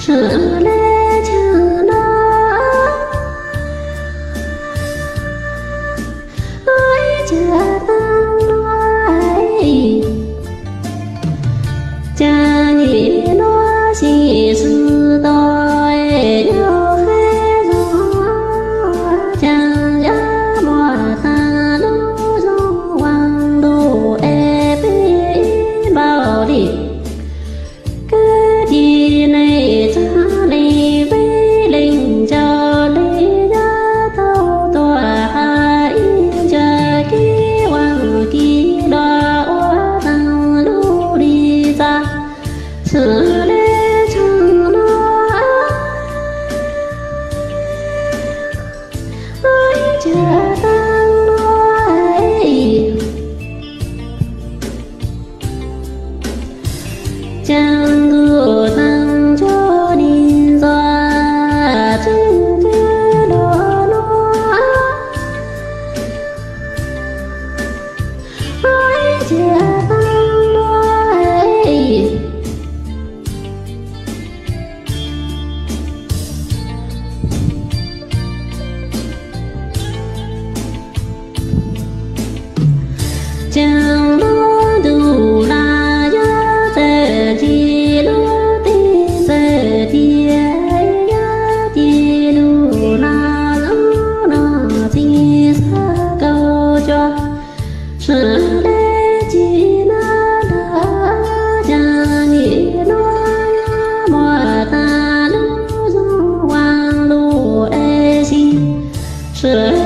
Sawv daws cheem no, ib cag taag no, caag nyem nuav sib xws tau, yog hab zoo, caag yog muaj taag lub zoo vaaj lug es peb ib npaum li. Koj cia neeg txag li peb leeg ncaus le, yog tau tuaj has ib ntsag kev vaaj kev lug ua taag lub li txaj, sawv daws cheem no, ib cag taag no, caag ntuj taag nrho nig ntxuav, tseeb tseeb lug nuav, ib cag taag no, caag lub ntuj na, yog txawm ci lub teb txawm tiag, yog ci lug na, lub no txij xab kaum cuaj, sawv daws ci na nrag, caag nyem nuav muaj taag lub zoo vaaj lug es sib, sawv